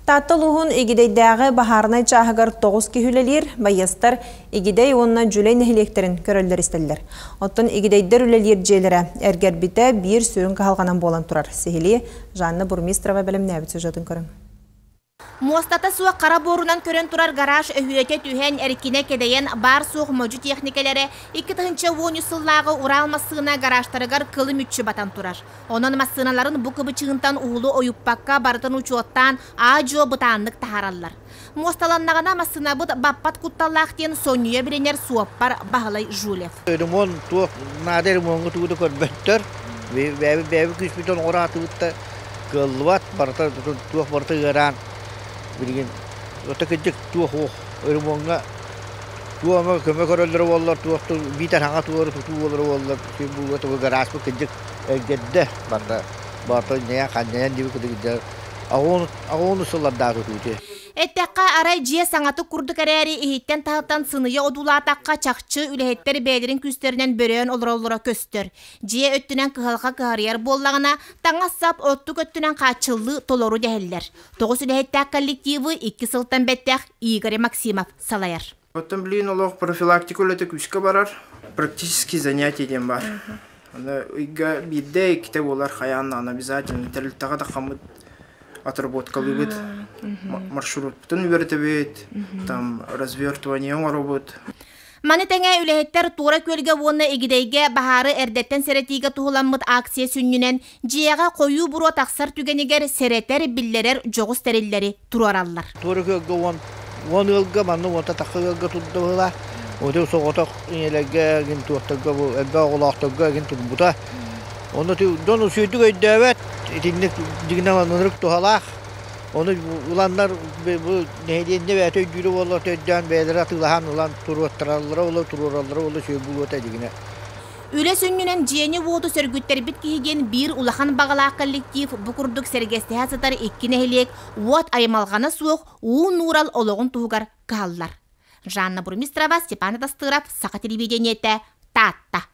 Таатта улууһун Игидэйдээҕи баһаарынай чааһыгар 9 киһи үлэлиир, байыастар Игидэй уонна Дьүлэй нэһилиэктэрин көрөллөр-истэллэр. Оттон Игидэйдэр үлэлиир дьиэлэрэ эргэрбитэ биир сүрүн кыһалҕанан буолан турар. Сиһилии Жанна Бурмистрова бэлэмнээбит сюжетын көрүҥ. Муостата суох хара буорунан көрөн турар гараж өһүөтэ түһэн, эркинэ кэдэйэн, баар-суох модьу техникэлэрэ 2013 сыллааҕы Урал массыына гаражтарыгар кылы мүччү батан турар. Онон массыыналарын бу кыбычыынтан уһулу ойуппакка барытын учуоттаан аа-дьуо бытааннык таһаараллар. Муосталаннаҕына массыынабыт баппат кутталлаах диэн сонньуйа билинэр суоппар Баһылай Жулев. Ремонт туох наада ремоҥҥа тугу да көрбөттөр. Бэйэбит бэйэбит күүспүтүн оҥоро сатыыбыт да кыаллыбат. Барыта туох барыта ыараан билигин ото кырдьык туох уох ремоҥҥа туох эмэ көмө көрөллөрө буоллар туох биитэр хаҥа туору тутуу буолара буоллар буолуо тугу гарааспыт кырдьык Эргэрдэ барда барта ньайан ханньайан диэби кытыгыдьа аҕуону сыллардаах тутуути. Эттэххэ, арай дьиэ саҥатык курдук эрээри иһиттэн-таһыттан сыныйа одуулаатахха, чахчы үлэһиттэр бэйэлэрин күүстэринэн бөрөөн олороллоро көстөр. Дьиэ өттүнэн кыһалҕа кыһарыйар буоллаҕына, таҥас-сап оттук өттүнэн хааччыллыы толору дэһэллэр. Тоҕус үлэһиттээх коллективы 2 сылтан бэттэх Игорь Максимов салайар. Оттон билигин олох профилактика үлэтэ күүскэ барар. Практические занятия диэн баар. Аны ыйга биирдэ иккитэ буолар хайаан даҕаны обязательно тэрилтэҕэ таххаммыт отработкалыыбыт, маршрутпутун үөрэтэбит, там развертывание оҥоробут. Маны тэҥэ үлэһиттэр Туора Күөлгэ уонна Игидэйгэ баһаары эрдэттэн сэрэтиигэ туһуламмыт акция сүнньүнэн дьиэҕэ хойуу буруо тахсар түгэнигэр сэрэтэр, биллэрэр дьоҕус тэриллэри туруораллар. Туора Күөлгэ 10 ыалга, манна уонта тахса ыалга турда быһыылаах. Оту соҕотох ийэлэргэ, эгин туохтарга бу элбэх оҕолоохторго эгин турбута. Ону дьон үчүгэйдик өйдөөбөт, итинник дьиҥинэн ынырык туһалаах. Ону уланнар бу нэһилиэнньэ бэйэтэ өйдүүрэ буоллар өйдөөн бэйэлэрэ атыылаһан ылан туруоттараллара буоллар туруораллара буоллар үчүгэй буолуо этэ дьиҥинэ. Үлэ сүнньүнэн дьиэни-уоту сөргүттэрбит киһи диэн биир улахан баҕалаах коллектив бу курдук сэргэстэһэ сытар икки нэһилиэк уот аймалҕана суох уу нуурал олоҕун туһугар кыһаллар. Жанна Бурмистрова, Степан Атастыров, Саха телевидениетэ, Таатта.